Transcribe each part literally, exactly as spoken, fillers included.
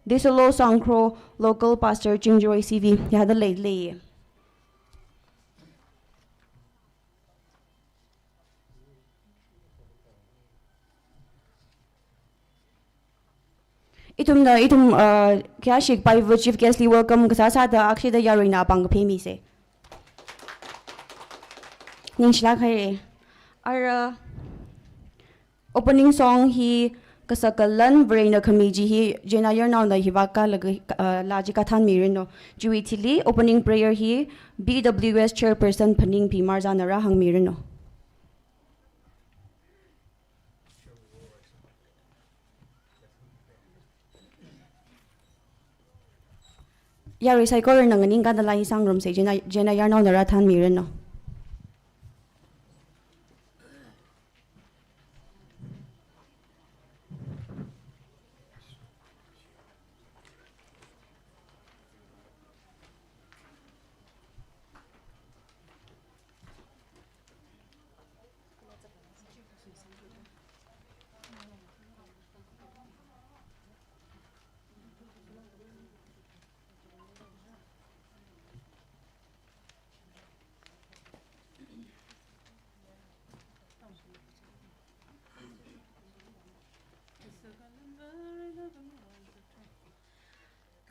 Disolo Sangkhro, local pastor Chingjaroi C V, yāda leili. Ithumna, ithum, uh, khayāshi kapaiva chief guest li welcome kasā sāda akshida yaruina pāng kaphimisa. Ningshilāk haira. Ara opening song hi Kasakalan Varena Khami chi hi Jena yarnaona hi vākalaga, uh, laa chi kathānmiranu. Chiwui thili opening prayer hi B W S chairperson Phaningpi Marjana rāhāngmiranu. Yarui saikorana nganingkāda laa hi sāngarumsa, Jena, Jena yarnaona rāthānmiranu.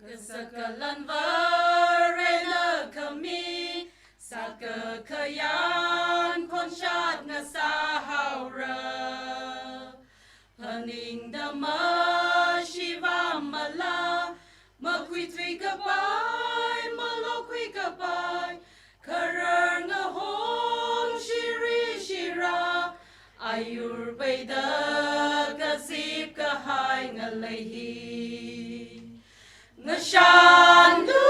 Kasakalan Varena Khami, sākakhayan khonshat ngasāhaora. Phaningda mashivamala, makhuithui kapai, malokhui kapai, kharar ngahong shiri shira, ayur peida kazip kahai ngalei hi. Ngashanlu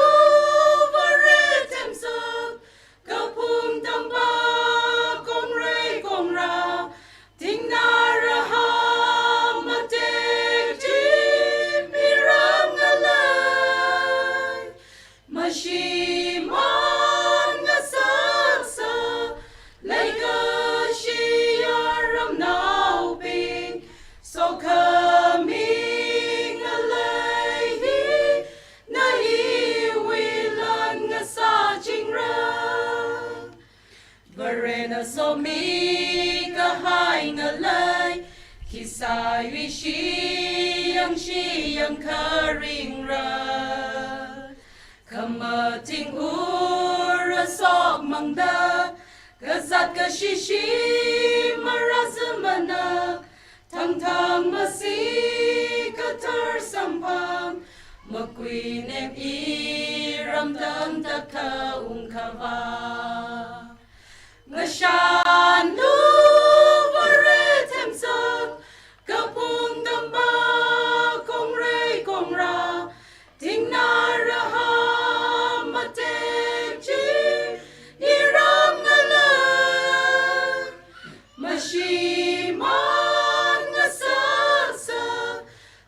Vare themsak, kaphung tampak kongrei kongra, thingna rahā matek chi miram ngalei. Mashimān ngasaksa, leikashi yaramnaobing, sokhami ngalei hi, na iwui lan ngasāchingra. Varena somi kahai ngalei, khisā yuishi yangshi yangkharingra. Khamathing ura sokmangda, kazāt kashishi marazamana, thangthang masi kathar samphang, makuinem iram tangda khaung khavā. Ngashanlu Vare themsak, kaphung tampak kongrei kongra, thingna rahā matek chi iram ngalei. Mashimān ngasaksa,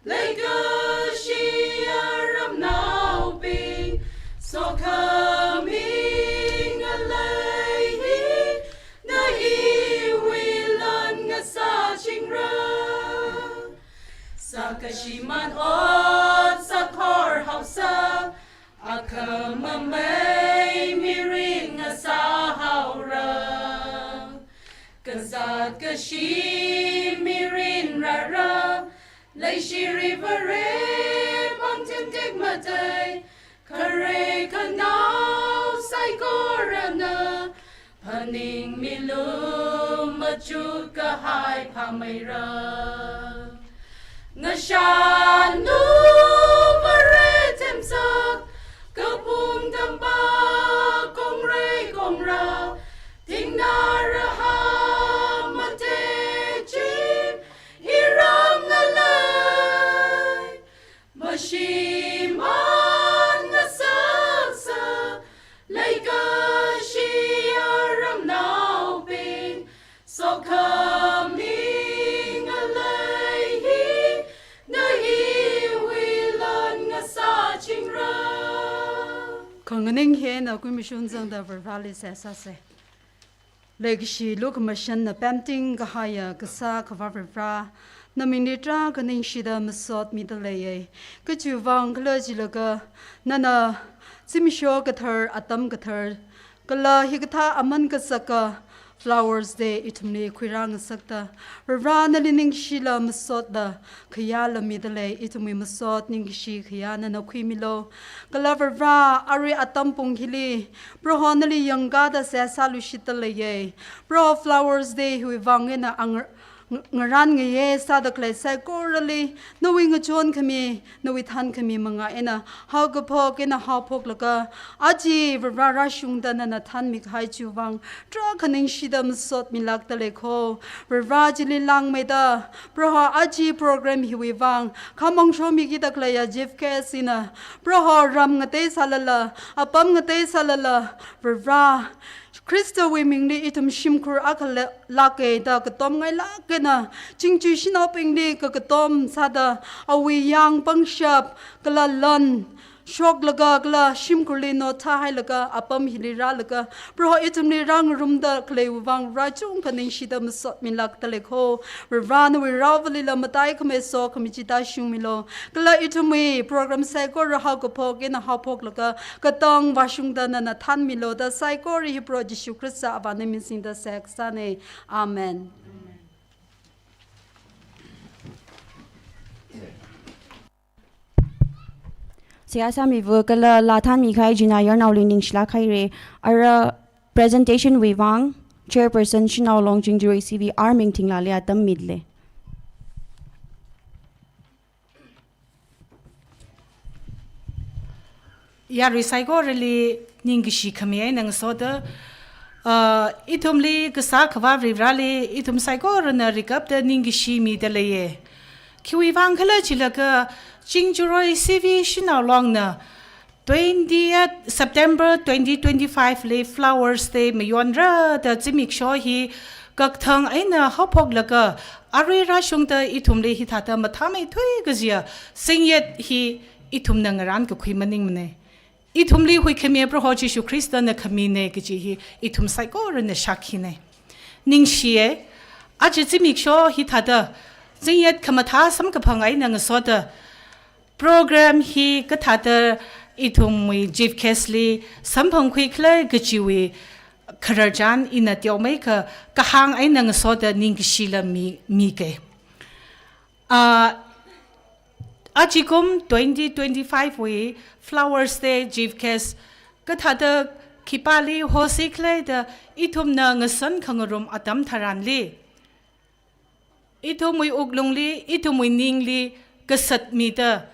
leikashi yaramnaobing, sokhami ngalei hi, na iwui lan ngasāchingra. Sākashimān ot sākhor haosa, akhamamei mirin ngasāhaora. Kazāt kashi mirin rāra, leishiri Vare pāng themtek matei, khare khanao saikorana, phaningmilu machuk kahai phāmeira. Ngashanlu Vare themsak, kaphung tampak kongrei kongra, thingna rahā matek chi iram ngalei. Mashimān ngasaksa, leikashi yaramnaobing, sokhami ngalei hi, na iwui lan ngasāchingra. Khanganing hi eina kuimashun zangda Varivarāli seihā sāsa. Leikashilu khamashanna pemting kahaiya Kasā Akhava Varivarā, Namingli tarākha ningshida masot mida leiya. Kachiwui vang khala jilaga, nana zimiksho kathar, atam kathar, kala hikathā aman kasaka Flowers Day ithumli khuirāngasakta, Varivara nali ningshila masotla khayāla mida lei. Ithumwui masot ningkashi khayā nana khuimilu. Kala Varivara, arui atam pung hili Proho nali yangkāda seihā sāluishitda leiya. Proho, Flowers Day hiwui vang eina ang- ng- ngarānngayei sāda khalei saikorali nawui ngachonkhami, nawui thankhami manga eina haokaphok eina haophoklaga, aja Varivara rāshungda nana thanmikahai chiwui vang tarākha ningshida masot milākda lei kho. Varivara, chili langmeida, Proho, aja program hiwui vang khamong shomikida khaleiya chief guest eina, Proho, ram ngatei sālala, apam ngatei sālala, Varivara, Khristawui mingli ithum shimkhur akha le- lāka da katomngailāk eina, Chingchui shanaobingli kakatom sāda, awui yāng pangshap kala lan shoklaga kala shimkhurli notha hailaga apam hili rālaga, Proho, ithumli rāngarumda khaleiwui vang Varivara, chungkha ningshida masot milākda lei kho. Varivara, nawui raovalila mataikhamei sokhami chi tāshungmilu. Kala ithumwui program saikora haokaphok eina haophoklaga katang vāshungda nana thanmilu da saikora hi Proho Jishu Khrista Avāna ming singda seihā kasāna. Amen. Seihā sāmiva kala laa thanmikahai Jina Yarnaoli ningshilāk haira. Ara presentation wui vang Chairperson Shanao Long Chingjuroi C V R Mingthinglali atam mida lei. Yarui saikorali ningkashi khami eina ngasoda, ah, ithumli kasā Akhava Varivarali ithum saikorana rikapda ningkashi mida leiya. Khiwui vang khala jilaga, Chingjuroi C V Shanao Longna twentieth September twenty twenty-five li Flowers Day mayonra da zimiksho hi kakthang eina haophoklaga, arui rāshungda ithumli hithāda mathāmeithui kajiya singyet hi ithumna ngarānkakhui maningmana. Ithumli huikhamiya Proho Jishu Khristana khamina kaji hi ithum saikorana shākhina. Ningshiya, aja zimiksho hithāda singyet khamathā samkaphang eina ngasoda, program hi kathāda ithumwui chief guest li samphangkhui khala kajiwui khararchan ina teomeikha kahāng eina ngasoda ningkashila mi, mika. Ah, ajakum twenty twenty-five wui Flowers Day chief guest kathāda khipāli hosi khala da ithumna ngasan khangarum atam tharanli, ithumwui wuklungli, ithumwui ningli kasat mida,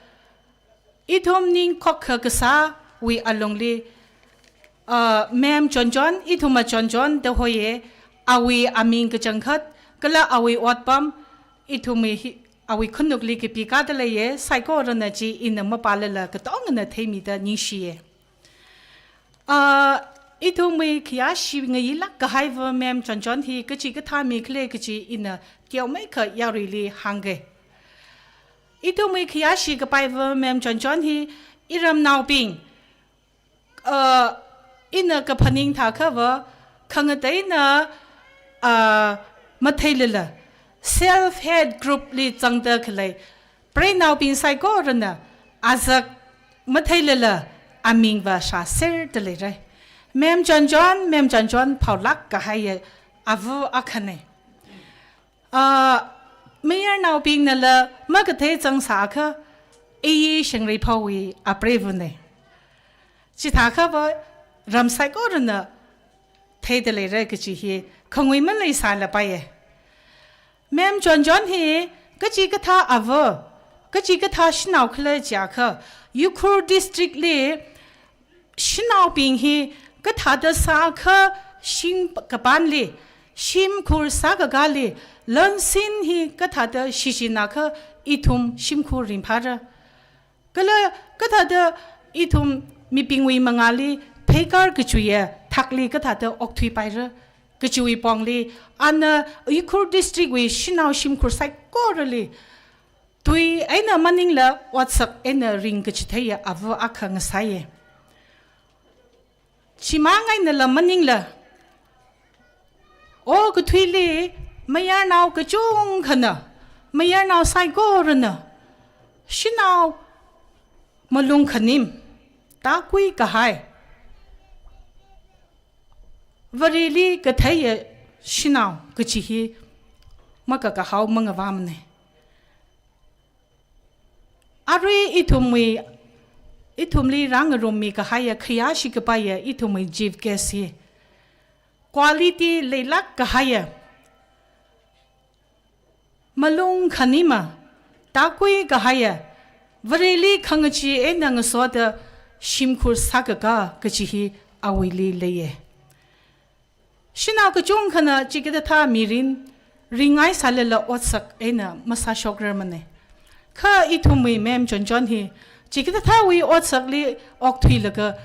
ithum ning khokkha kasāwui alungli, ah, Ma'am Chonchon, ithum Chonchon da hoiya, awui aming kachangkhat kala awui otpam ithumwui hi, awui khanukli kapikāda leiya, saikorana chi ina mapālala katongana theimida ningshiya. Ah, ithumwui khayāshi ngayilāk kahaiva Ma'am Chonchon hi kachikathā mi khala kaji ina teomeikha yaruili hāngga. Ithumwui khayāshi kapaiva Ma'am Chonchon hi iramnaobing, ah, ina kaphaning thākhava khangateina, ah, matheilala, self help group li zangda khalei preinaobing saikorana azak matheilala amingva shāserda leira. Ma'am Chonchon, Ma'am Chonchon phaolāk kahaiya ava akhana. Ah, mayarnaobingnala makathei zangsākha, A E Shangreiphawui apreivana. Chithākhava ram saikorana theida leira kaji hi khangui maleisālapaiya. Ma'am Chonchon hi kachikathā ava, kachikathā shanao khala jiakha, Ukhrul District li shanaobing hi kathāda sākha shim kapanli, shimkhur sākakāli, lansin hi kathāda shichinakha ithum shimkhur ringphāra. Kala kathāda ithum mibingwui mangāli pheikar kachuiya thakli kathāda okthuipaira kajiwui pongli, ana Ukhrul District wui shanao shimkhur saikorali tui eina maningla otsak eina ringkachitheiya ava akha ngasāya. Chimang einala maningla, okathuili mayarnao kachungkhana Mayarnao saikorana, shanao malung khanim, tākhui kahai, Vareli katheiya shanao kachi hi makakahao mangavāmana. Arui ithumwui, ithumli rāngarummikahaiya, khayāshi kapaiya ithumwui chief guest hi quality leilāk kahaiya, malung khanima, tākhui kahaiya, Vareli khangachee eina ngasoda shimkhur sākaka kachi hi awuili leiya. Shanao kachungkhana chikathā mirin ringngai sālala otsak eina masāshokrarmana. Kha ithumwui ma'am Chonchon hi chikathāwui otsakli okthuilaga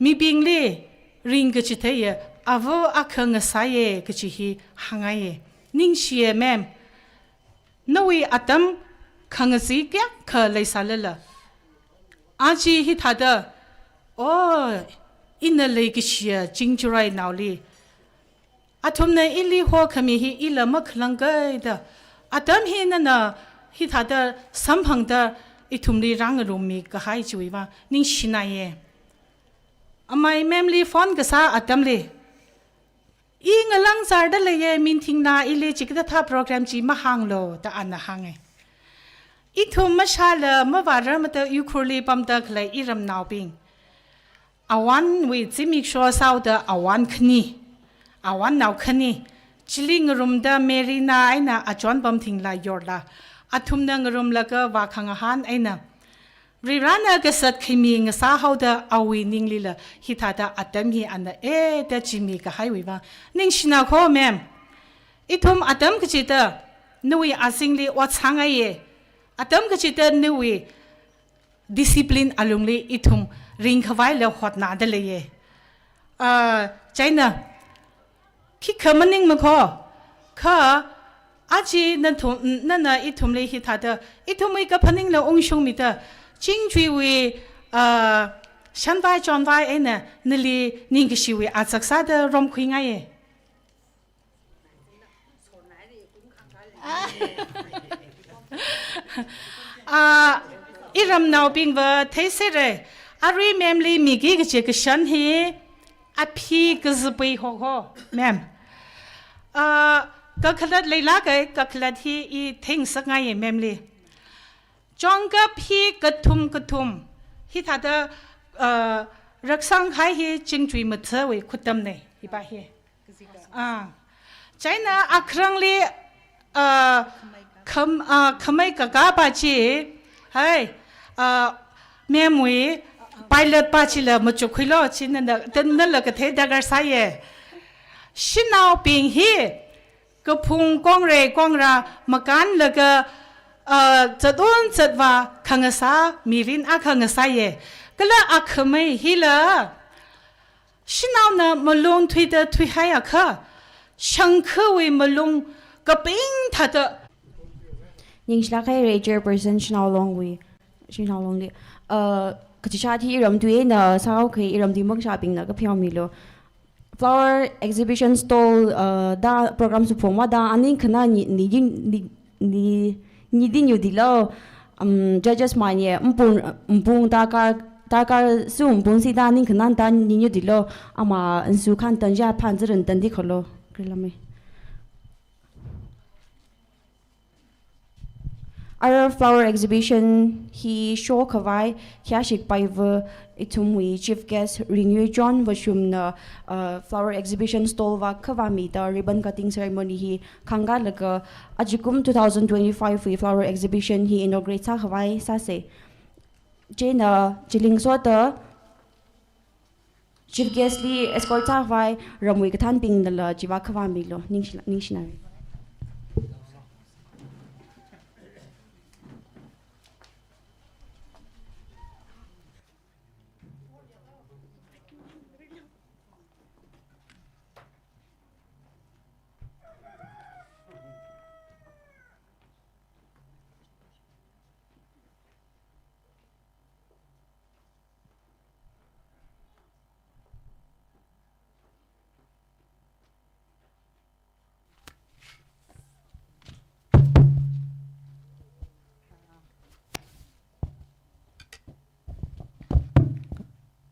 mibingli ringkachitheiya ava akha ngasāya kachi hi hāngngaiya. Ningshiya ma'am. Nawui atam khangazei kayākha leisālala, aja hithāda, oh, ina leikashiya Chingchurainaoli, athumna ili hokhami hi ila makhalangkaida, atam hi nana hithāda samphangda ithumli rāngarummikahai chiwui vang ningshinaiya. Amei ma'am li phone kasā atamli, "I ngalāngzarda leiya, minthingna ili chikathā program chi mahānglu," da ana hānga. Ithum mashāla mavārar mada Ukhrulli pamda khalei iramnaobing, awonwui zimiksho sāhaoda awon khani, awonnao khani, chili ngarumda Marina eina achon pamthingla yorla, athumna ngarumlaga vākhangahān eina Varivarāna kasat khami ngasāhaoda awui ninglila hithāda atam hi ana eda chimikahaiwui vang ningshina kho, ma'am. Ithum atam kachida nawui azingli ot sāngaiya. Atam kachida nawui discipline alungli ithum ringkhavaila hotnada leiya. Ah, chieina, khikha maningma kho, kha aja nathum, nana ithumli hithāda, ithumwui kaphaningla ungshungmida, Chingchuiwui, ah, shanvai chonvai eina nali ningkashiwui azak sāda romkhuingaiya. Ah, iramnaobingva theisera, arui ma'am li miki kachi kashan hi aphi kazipui hokho, ma'am. Ah, kakhalat leilāka, kakhalat hi i theingasakngaiya ma'am li. Chongkap hi kathum kathum hithāda, ah, raksangkahai hi Chingchui mathāwui khuttamna, hipa hi. Ah. Chieina akharangli, ah, kham-, ah, khamei kakapa chi, hai, ah, ma'am wui pilot pa chila machukkhuilu, chi nana, nala kathei darkar sāya. Shanaobing hi kaphung kongrei kongra makānlaga, ah, zat-un zatvā khangasā mirin akha ngasāya. Kala akhamei hila shanaona malung thuida thuihaiakha, shangkhawui malung kaping thāda. Ningshilāk haira Chairperson Shanao Longwui, Shanao Longli. Uh, kachishat hi iram tui eina sāhaokhai, iram tui makashābingna kapheomilu. Flower exhibition stall, uh, da program suphongvāda aning khana ni, ni, ni, ni, ni din yu dilo. Um, judges manye, mpung, mpung darkar, darkar su mpung sida ning khanan tan ninyu dilo. Ama nsu khan tan ja phan zaran tan di kholo. Krilame. Ara flower exhibition hi shokhavai khayāshi kapaiva ithumwui chief guest Ringyui John Vashumna, uh, flower exhibition stall vākhavā mida ribbon cutting ceremony hi khangalaga ajakum two thousand twenty-five wui flower exhibition hi inaugurate sākhavai sāsa. Chieina chili ngasoda chief guest li escort sākhavai ramwui kathānbingnala chi vākhavāmilu, ningshi-, ningshinare.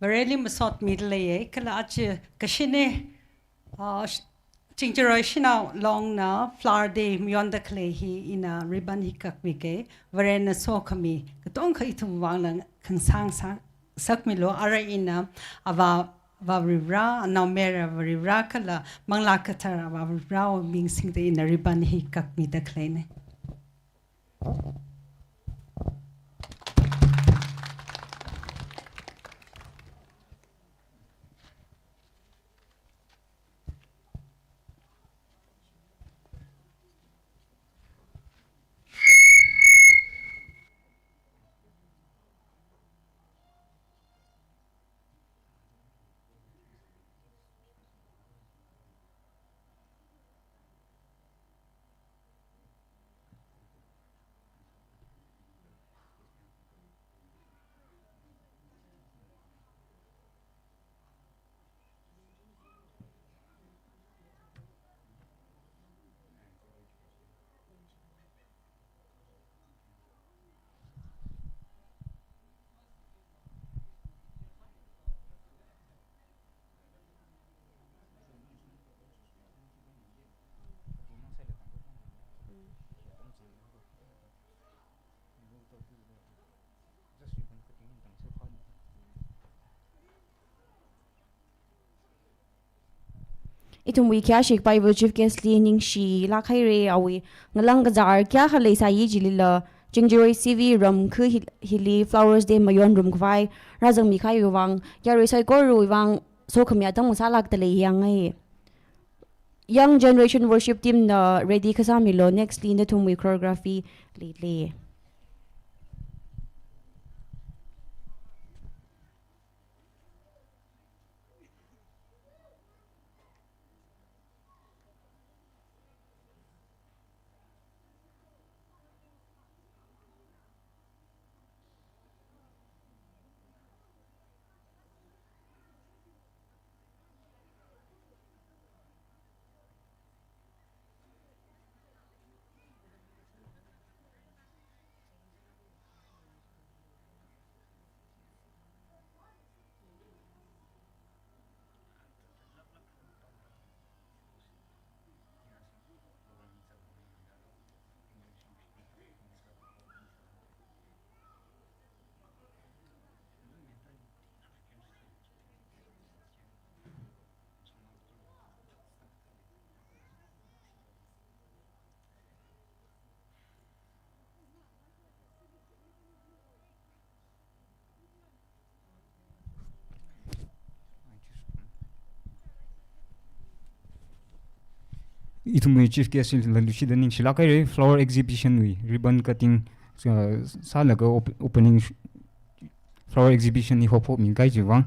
Vareli masotmida leiya, kala aja kashine, ah, sh-, Chingjaroi Shanao Longna Flower Day mayonda khalei hi ina ribbon hi kakmige, Varena sokhami katongkha ithum vangla khangsang sa-, sakmilu, ara ina Avā, Avā Varivara, Anaomayara Varivara kala Manglā Kathara Avā Varivarawui ming singda ina ribbon hi kakmida khaleine. Ithumwui khayāshi kapaiva Chief Guest li ningshilāk haira, awui ngalang kazār kayākha leisāya chilila, Chingjaroi C V ramkha hi-, hili Flowers Day mayonrum khavai rāzangmi kahaiwui vang, yarui saikorawui vang sokhami atam ngasālākda leiyangai. Young Generation Worship Team na ready kasāmilu, next li nathumwui choreography leilei. Ithumwui Chief Guest la lushida ningshilāk haira, flower exhibition wui ribbon cutting, uh, sālaga op-, opening sh-, flower exhibition hi hop hopmi kahai chiwui vang.